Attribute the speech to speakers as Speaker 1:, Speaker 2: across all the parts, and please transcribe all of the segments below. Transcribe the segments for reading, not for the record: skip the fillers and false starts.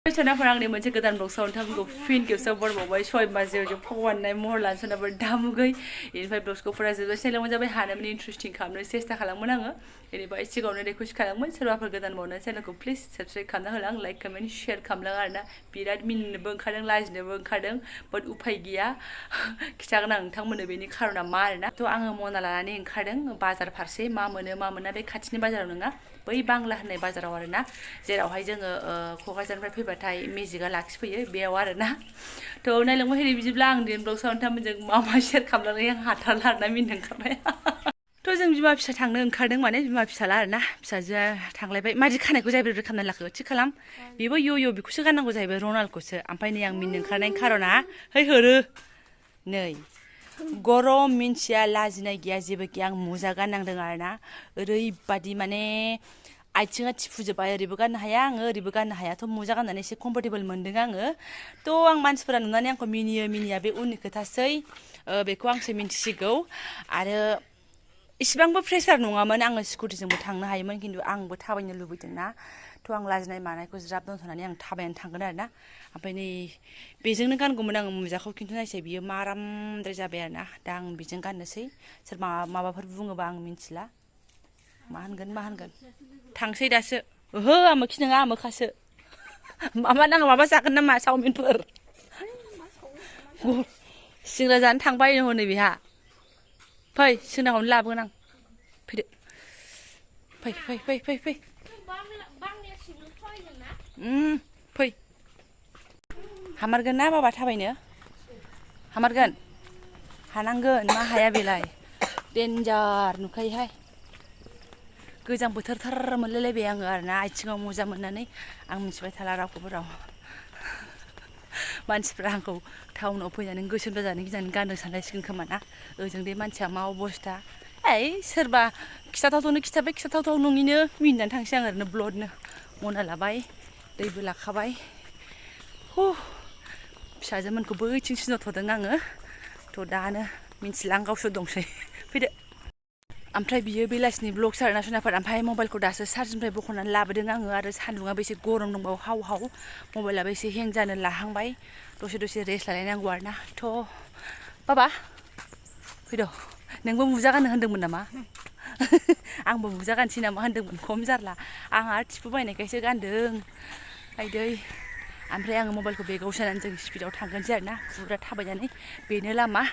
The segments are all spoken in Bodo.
Speaker 1: सोनाफोर आंनि मोनसे गोदान ब्लगसाव नोंथांमोनखौ फिन खेबसेयाव बरबावबाय 6 बाजियाव जों फगवाननाय महर लानो सोनाफोर दामुगै बेनिफ्राय ब्लगसखौ फरायजोबबाय चेनेलाव जाबाय हानायमानि इन्ट्रेस्टिं खालामनो सेस्था खालामोन आङो बेनिफ्राय सिगाङावनो रिकुवेस्ट खालामोन सोरबाफोर गोदान बावनो चेनेलखौ प्लिज साबस्क्राइब खालामना होला आं लाइक कमेन्ट शेयार खालामलां आरोना बिराद मिनिनोबो ओंखारदों लाजिनोबो ओंखारदों बाट उफाय गैया खिथागोन आं नोंथांमोननो बेनि खारना मा आरोना थ' आङो मना लानानै ओंखारदों बाजार फारसे मा मोना बे खाथिनि बाजाराव नङा बै बांला होननाय बाजाराव आरोना जेरावहाय जोङो क'क्राझारनिफ्राय फैबाथाय मेजिकआ लाखिफैयो बेयाव आरोना थ' नायलांबाय हेरै बिदिब्ला आं दिन ब्लगसाव नोंथांमोनजों मा शेयार खालामनानै आं हाथारला आरोना मिनिनो ओंखारबाय थ' जों बिमा फिसा थांनो ओंखारदों माने बिमा फिसाला आरोना फिसाजोआ थांलायबाय मादि खानायखौ जायब्रेब्रे खालामना लाखो थिग खालाम बेबो इय' बेखौसो गाननांगौ जाहैबाय रनालखौसो ओमफ्राय नै आं मिनिनो ओंखारनायनि खारना है होरो नै गरम मिन्थिया लाजिनाय गैया जेबो गैया आं मुजा गाननांदों आरोना ओरैबादि माने आथिङा थिफुजोब्बाय ओरैबो गाननो हाया आङो ओरैबो गाननो हाया थ' मुजा गाननानै एसे कम्फर्टेबल मोनदों आङो थ' आं मानसिफोरा नुनानै आंखौ मिनिया बे उननि खोथासै बेखौ आंसो मिन्थिसिगौ आरो इसिबांबो प्रेसार नङामोन आङो स्कुटिजोंबो थांनो हायोमोन खिन्थु आंबो थाबायनो लुबैदोंना थ' आं लाजिनाय मानायखौ ज्राब दोनथ'नानै आं थाबायनानै थांगोन आरोना ओमफ्राय नै बेजोंनो गानगौमोन आङो मुजाखौ खिन्थु नायसै बियो मारामद्राय जाबाय आरोना दा आं बेजों गाननोसै सोर माबाफोर बुङोबा आं मिन्थिला मा होनगोन थांसै दासो ओहो आमोखि नङा आमोखासो माबा नाङा माबा जागोन नामा चावमिनफोर सिंग्रा जानो थांबाय हनै बेहा फै सोनाहावनो लाबोगोन आं फैदो फै फै हामारगोन ना बाबा थाबायनो हामारगोन हानांगोन मा हाया बेलाय देन्जार नुखायोहाय गोजां बोथोरथार मोनलायलायबाय आङो आरोना आथिङाव मुजा मोननानै आं मिथिबाय थाला रावखौबो राव मानसिफ्रा आंखौ टाउनाव फैनानै गोसोम जाजानो गिनानै गाननो सानलायसिगोन खोमा ना ओजों दे मानसिया मा अबस्था सोरबा खिथाथावनो खिथाबाय खिथाथाव नङिनो मिनिनानै थांसै आं ओरैनो ब्लडनो मना लाबाय दैबो लाखाबाय फिसाजोमोनखौ बैथिं सिनहरथ'दों आङो थ' दानो मिन्थिला आं गावसोर दंसै फैदो ओमफ्राय बियो बेलासिनि ब्लग आरोना सोनाफोर ओमफ्राय मबाइलखौ दासो चार्जनिफ्राय बख'नानै लाबोदों आङो आरो सान्दुङाबो एसे गरम दंबावो हाव मबाइलाबो एसे हें जानो लाहांबाय दसे रेस्ट लालायनांगौ आरोना थ' बाबा फैद' नोंबो मुजा गाननो होन्दोंमोन नामा आंबो मुजा गानसै नामा होन्दोंमोन खम जारला आंहा थिफु बायनायखायसो गानदों आइदै ओमफ्राय आङो मबाइलखौ बेगाव सोनानै जों स्पिडाव थांगोनसै आरोना बुरजा थाबायनानै बेनो लामा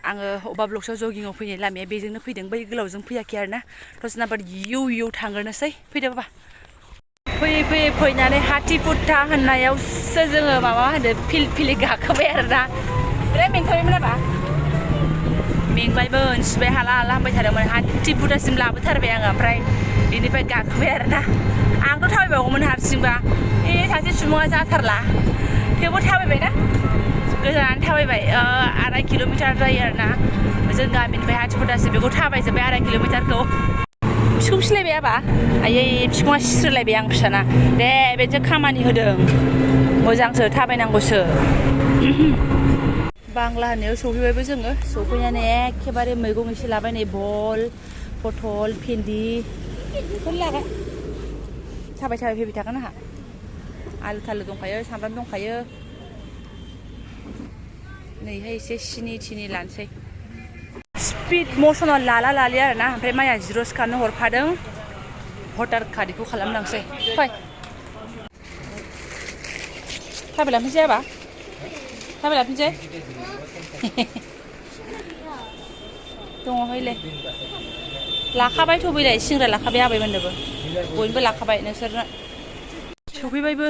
Speaker 1: आङो अबा ब्लगसआव जगिङाव फैनाय लामाया बेजोंनो फैदों बै गोलावजों फैयाखै आरोना दसनाबार इउ थांग्रोनोसै फैदो बाबा फैयै फैनानै हाथिफुटा होननायावसो जोङो माबा होनो फिलफिलि गाखोबाय आरोना बिराद मेंखाबायमोन आबा मेंबायबो सिबाय हाला होनबाय थादोंमोन हाथिफुटासिम लाबोथारबाय आङो ओमफ्राय बेनिफ्राय गाखोबाय आरोना आंथ' थाबायबावगौमोन हारसिंबा सासे सुबुङा जाथारला थेवबो थाबायबायना गोजानानो थाबायबाय 2.5 किल'मिटार जायो आरोना जों गामिनिफ्राय हाथिफुटासिम बेखौ थाबायजोब्बाय 2.5 किल'मिटारखौ बिखुं सिलायबाय आबा आयै बिखुङा सिस्रोलायबाय आं फिसाना दे बेजों खामानि होदों मोजांसो थाबायनांगौसो बांला होननायाव सौफैबायबो जोङो सौफैनानै एखेबारे मैगं एसे लाबाय नै भल पटल भिन्दि बेखौनो लाबाय थाबाय फैबाय थागोन आंहा आलु थालु दंखायो सामब्राम दंखायो नैहाय एसे सिनि लानोसै स्पिड मसनाव लालि आरोना ओमफ्राय माया जिर'स खालामनो हरफादों भटार कार्ड बेखौ खालामलांसै फै थाबायलांफिनसै आबा थाबायलांफिनसै दङ हैले लाखाबाय थ'बैलाय सिंग्रा लाखाबाय आबैमोननोबो बयनोबो लाखाबाय नोंसोरनो सफैबायबो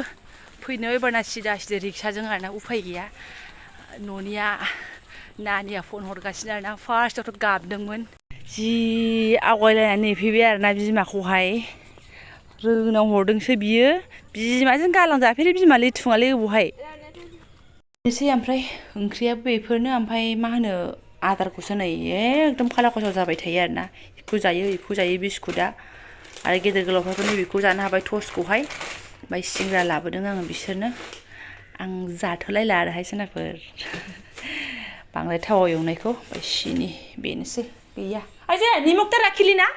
Speaker 1: फैनो एबारना सिदा रिक्साजों आरोना उफाय गैया न'निया नानिया फन हरगासिनो आरोना फार्स्टआवथ' गाबदोंमोन जि आवगायलायनानै नेफैबाय आरोना बिमाखौहाय रोनाव हरदोंसो बियो बिमाजों गालां जाफेरै बिमा लेथुङालै अबावहाय एसे ओमफ्राय ओंख्रियाबो बेफोरनो ओमफ्राय मा होनो आदारखौसो नै एकदम खाला खसाव जाबाय थायो आरोना बेखौ जायो बिस्कुटआ आरो गेदेर गोलावफ्राथ' नैबेखौ जानो हाबाय टस्टखौहाय ओमफ्राय सिंग्रा लाबोदों आङो बिसोरनो आं जाथ'लायला आरोहाय सोनाफोर बांद्राय थावाव एवनायखौ ओमफ्राय सिनि बेनोसै गैया आइजे निमक दा राखिलि ना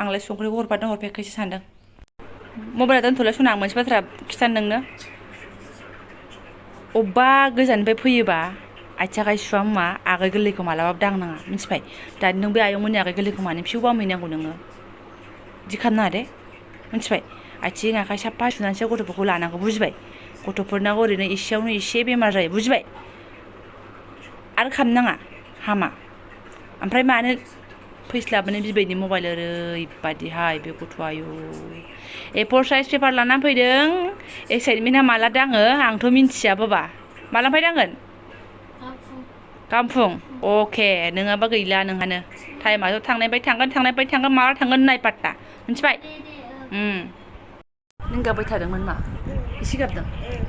Speaker 1: आंलाय संख्रिखौ हरफादों हरफायाखैसो सानदों मबाइला दोनथ'लाय सना आं मोनसे बाथ्रा खिथानो नोंनो अबेबा गोजाननिफ्राय फैयोबा आथिं आखाइ सुवा मा आगाइ गोरलैखौ मालाबाबो दांनाङा मिथिबाय दानि नों बे आयंमोननि आगाइ गोरलैखौ मानो फिउ बामहैनांगौ नोङो बिदि खालामनाङा दे मिथिबाय आथिं आखाइ साफा सुनानैसो गथ'फोरखौ लानांगौ बुजिबाय गथ'फोरनाव ओरैनो एसेयावनो एसे बेमार जायो बुजिबाय आरो खालामनाङा हामा ओमफ्राय मानो फैस्लाबनो बिबैनि मबाइल ओरैबादिहाय बे गथ'आ आयु A4 साइज पेपार लानानै फैदों एसाइनमेन्टआ माला दाङो आंथ' मिन्थिया बाबा मालानिफ्राय दांगोन गामफुं अके नोङाबा गैला नोंहानो टाइमाथ' थांनायबाय थांगोन माला थांगोन नाय पात्ता मिथिबाय नों गाबबाय थादोंमोन मा एसे गाबदों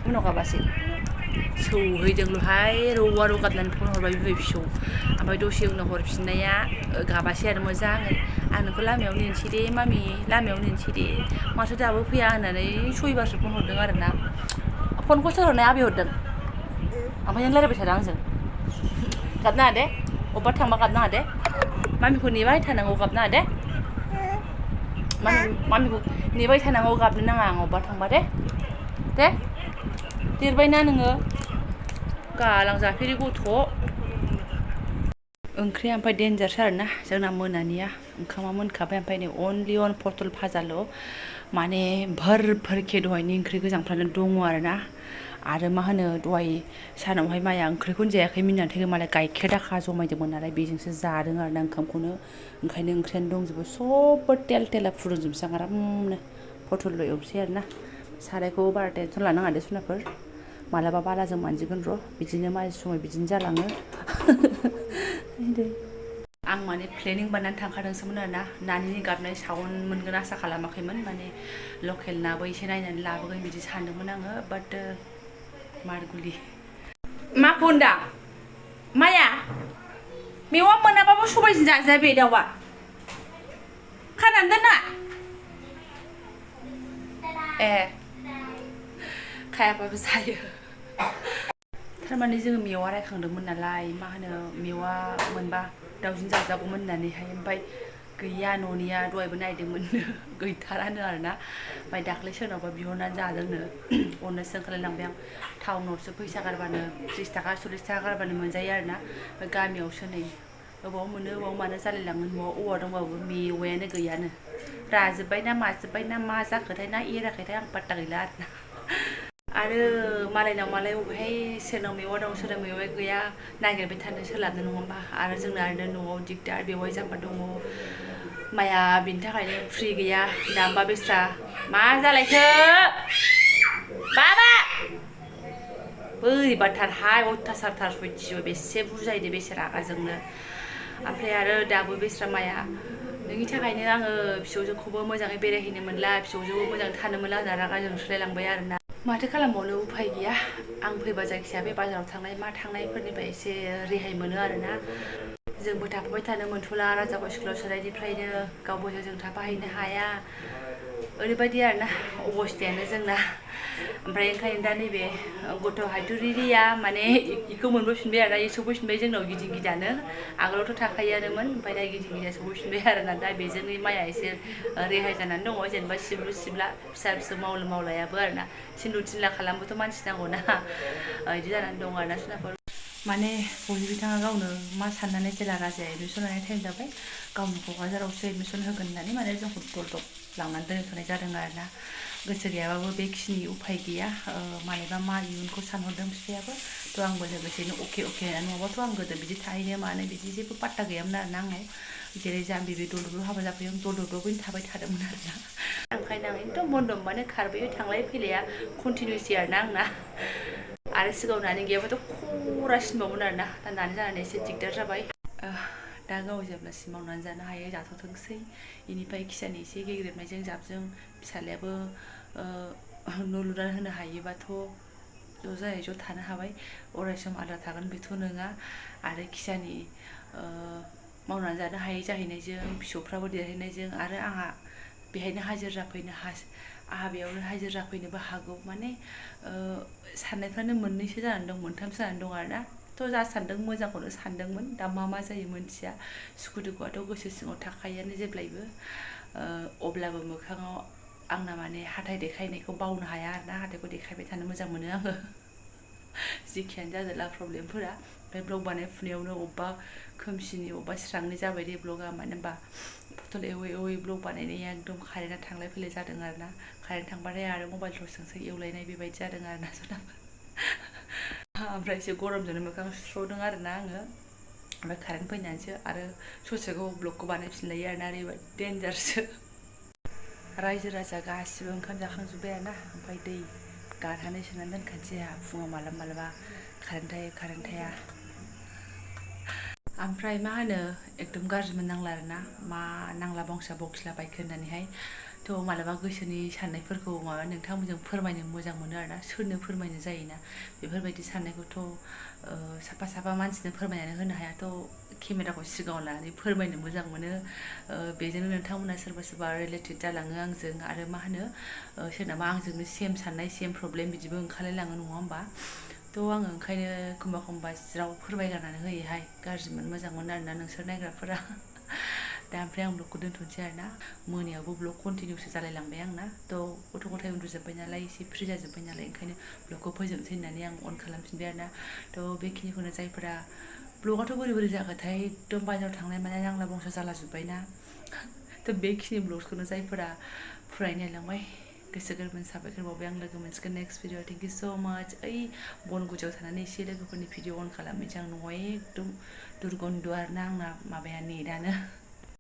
Speaker 1: उनाव गाबासै सौहैदोंल'हाय रौवा रौ गाबनानै फन हरबाय बिबै फिसौ ओमफ्राय दसे उनाव हरफिननाया गाबासै आरो मोजाङै आं नोंखौ लामायाव नेनोसै दे मामि लामायाव नेनोसै दे माथो दाबो फैया होननानै 6 बारसो फन हरदों आरो ना फनखौ सोर हरनाय आबै हरदों ओमफ्राय नों रायलायबाय थादों आंजों गाबनाङा दे अबेबा थांबा गाबनाङा दे मामिखौ नेबाय थानांगौ गाबनाङा दे मामिखौ नेबाय थानांगौ गाबनो नाङा आं अबेबा थांबा दे देरबायना नोङो गालां जाफेरि गथ' ओंख्रिया ओमफ्राय डेन्जारसो आरोना जोंना मोनानिया ओंखामा मोनखाबाय ओमफ्राय नै अनलि अन पटल भाजाल' माने भोरखे दहायनि ओंख्रि गोजांफ्रानो दङ आरोना आरो मा होनो दहाय सानावहाय माया ओंख्रिखौनो जायाखै मिनिनानै थैगोन मालाय गाइखेर दाखा जमायदोंमोन नालाय बेजोंसो जादों आरोना ओंखामखौनो ओंखायनो ओंख्रियानो दंजोबो सबबो तेला फुदुंजोबनोसै आं आरामनो पटलल' एवसै आरोना सारायखौ बारा टेनसन लानाङा दे सनाफोर मालाबा बालाजों मानजिगोन र' बिदिनो मानजि समाय बिदिनो जालाङो आं माने प्लेनिं बानायनानै थांखादोंसोमोन आरोना नानिनि गाबनाय साउन्ड मोनगोन आसा खालामाखैमोन माने लकेल नाबो एसे नायनानै लाबोगोन बिदि सानदोंमोन आङो बाट मारगुलि माखौ होनदां माया मेवा मोनाबाबो सबायजों जाजाया बे दाउआ खानानै दोना ए खायाबाबो जायो थारमाने जोङो मेवा रायखांदोंमोन नालाय मा होनो मेवा मोनबा दाउजों जाजागौमोन होननानैहाय ओमफ्राय गैया न'निया दहायबो नायदोंमोन गैथारानो आरोना ओमफ्राय दाख्लै सोरनावबा बिहरनानै जादोंनो अननोसो ओंखारलायलांबाय आं टाउनावसो फैसा गारबानो 30 थाखा 40 थाखा गारबानो मोनजायो आरोना ओमफ्राय गामियावसो नै अबाव मोनो अबाव मानो जालायलाङो न'आव औवा दंबाबो मेवायानो गैयानो राजोब्बाय ना माजोब्बाय ना मा जाखोथाय ना एराखैथाय आं पात्ता गैला आरो मालायनाव मालाय अबेहाय सोरनाव मेवा दं सोरनाव मेवा गैया नागिरबाय थानो सोलाबनो नङा होमबा आरो जोंना ओरैनो न'आव दिगदार बेवाइ जाम्बा दङ माया बिनि थाखायनो फ्रि गैया दामबा बेस्रा मा जालायखो बाबा बोरैबाथारहाय अयथासारथार सयथिबो बेसे बुजायदो बेसे रागाजोंनो ओमफ्राय आरो दाबो बेस्रा माया नोंनि थाखायनो आङो फिसौजोखौबो मोजाङै बेरायहैनो मोनला फिसौजोबो मोजाङै थानो मोनला होनना रागा जोंस्रायलांबाय आरोना माथो खालामबावनो उफाय गैया आं फैबा जायखिजाया बे बाजाराव थांनाय मा थांनायफोरनिफ्राय एसे रेहाय मोनो आरोना जोंबो थाफाबाय थानो मोनथ'ला राजाखौ स्कुलाव सोनायनिफ्रायनो गावबो जों थाफाहैनो हाया ओरैबायदि आरोना अबस्थायानो जोंना ओमफ्राय ओंखायनो दा नैबे गथ' हायथुरिया माने इखौ मोनबोफिनबाय आरोना इ सौफैफिनबाय जोंनाव गिदिं गिदानो आगोलावथ' थाखायोआनोमोन ओमफ्राय दा गिदिं गिदा सौफैफिनबाय आरोना दा बेजोंनो माया एसे रेहाय जानानै दङ जेनेबा सिबलु सिबला फिसा फिसौ मावलायाबो आरोना सिन्दुर सिनला खालामबोथ' मानसि नांगौना बिदि जानानै दं आरोना सोनाफोर माने बहि बिथाङा गावनो मा साननानै जेला राजाया एडमिसन लानाय टाइम जाबाय गावनो क'क्राझारावसो एडमिसन होगोन होननानै माने जोंखौ दलदब लांनानै दोनथ'नाय जादों आरोना गोसो गैयाबाबो बेखिनि उफाय गैया मानिबा मा इयुनखौ सानहरदों फिसायाबो थ' आंबो लोगोसेनो अके होननानै नङाबाथ' आं गोदो बिदि थाहैनो मानो बिदि जेबो पात्ता गैयामोन आरोना आंनाव जेरै जाम्बि बे दलदल हाबा जाफैयो दलदलबैनो थाबाय थादोंमोन आरोना ओंखायनो आं एकदम बन्द' मोनबानो खारबोयो थांलाय फैलाया कन्टिनिउसि आरोना आंना आरो सिगाङाव नानि गैयाबाथ' खरासिनबावमोन आरोना दा नानि जानानै एसे दिगदार जाबाय दा गाव जेब्लासिम मावनानै जानो हायो जाथ'थोंसै बेनिफ्राय खिसानि एसे गेग्रेबनायजों जाबजों फिसाज्लायाबो न' लुनानै होनो हायोबाथ' ज' जायै ज' थानो हाबाय अराय सम आद्रा थागोन बेथ' नङा आरो खिसानि मावनानै जानो हायै जाहैनायजों फिसौफ्राबो देरहैनायजों आरो आंहा बेहायनो हाजिरा जाफैनो आंहा बेयावनो हाजिरा जाफैनोबो हागौ माने साननायफ्रानो मोननैसो जानानै दं मोनथामसो जानानै दं आरोना थ' जा सानदों मोजांखौनो सानदोंमोन दा मा जायो मोनथिया सुखु दुखुआथ' गोसो सिङाव थाखायोआनो जेब्लायबो अब्लाबो मोखाङाव आंना माने हाथाय देखायनायखौ बावनो हाया आरोना हाथायखौ देखायबाय थानो मोजां मोनो आङो जेखियानो जाजोबला प्रब्लेमफोरा ओमफ्राय ब्लग बानायफुनायावनो अबेबा खोमसिनि अबेबा स्रांनि जाबाय दे ब्लगा मानो होनबा फटल एवै एवै ब्लग बानायनाया एकदम कारेन्टआ थांलाय फैलाय जादों आरोना कारेन्ट थांबाथाय आरो मबाइल टर्चजोंसो एवलायनाय बेबायदि जादों आरोना जोंना ओमफ्राय एसे गरमजोंनो मोखां सुस्र'दों आरोना आङो ओमफ्राय कारेन्ट फैनानैसो आरो ससेखौ ब्लगखौ बानायफिनलायो आरोना ओरैबायदि डेन्जारसो रायजो राजा गासिबो ओंखाम जाखांजोब्बाय आरोना ओमफ्राय दै गारहानै सोनानै दोनखानोसै आंहा फुङाव मालाबा कारेन्ट थाया ओमफ्राय मा होनो एकदम गाज्रि मोननांला आरोना मा नांला बंसा बखिला बायखो होननानैहाय थ' मालाबा गोसोनि साननायफोरखौ माबा नोंथांमोनजों फोरमायनो मोजां मोनो आरोना सोरनो फोरमायनो जायोना बेफोरबायदि साननायखौथ' साफा मानसिनो फोरमायनानै होनो हायाथ' केमेराखौ सिगाङाव लानानै फोरमायनो मोजां मोनो बेजोंनो नोंथांमोना सोरबा रिलेटेड जालाङो आंजों आरो मा होनो सोरनाबा आंजोंनो सेम साननाय सेम प्रब्लेम बिदिबो ओंखारलायलाङो नङा होमबा थ' आङो ओंखायनो एखमबा ज्राव फोरमायगारनानै होयोहाय गाज्रिमोन मोजां मोन आरोना नोंसोर नायग्राफोरा दा ओमफ्राय आं ब्लगखौ दोनथ'नोसै आरोना मोनायावबो ब्लग कन्टिनिउसो जालायलांबाय आंना थ' गथ' गथाय उन्दुजोब्बाय नालाय एसे फ्रि जाजोब्बाय नालाय ओंखायनो ब्लगखौ फोजोबनोसै होननानै आं अन खालामफिनबाय आरोना थ' बेखिनिखौनो जायफोरा ब्लगाथ' बोरै जाखोथाय एकदम बाजाराव थांनाय माने नांला बंसा जालाजोब्बायना थ' बेखिनि ब्लगखौनो जायफोरा फुरायै नायलांबाय गोसो गोरबोनि साबायखर बावबाय आं लोगो मोनसिगोन नेक्स्ट भिडिअ थेंक इउ स' माच बन गुदियाव थानानै एसे लोगोफोरनि भिडिअ अन खालामनोसै आं न'आव एकदम दुरगन्ध आरोना आंना माबाया नेटानो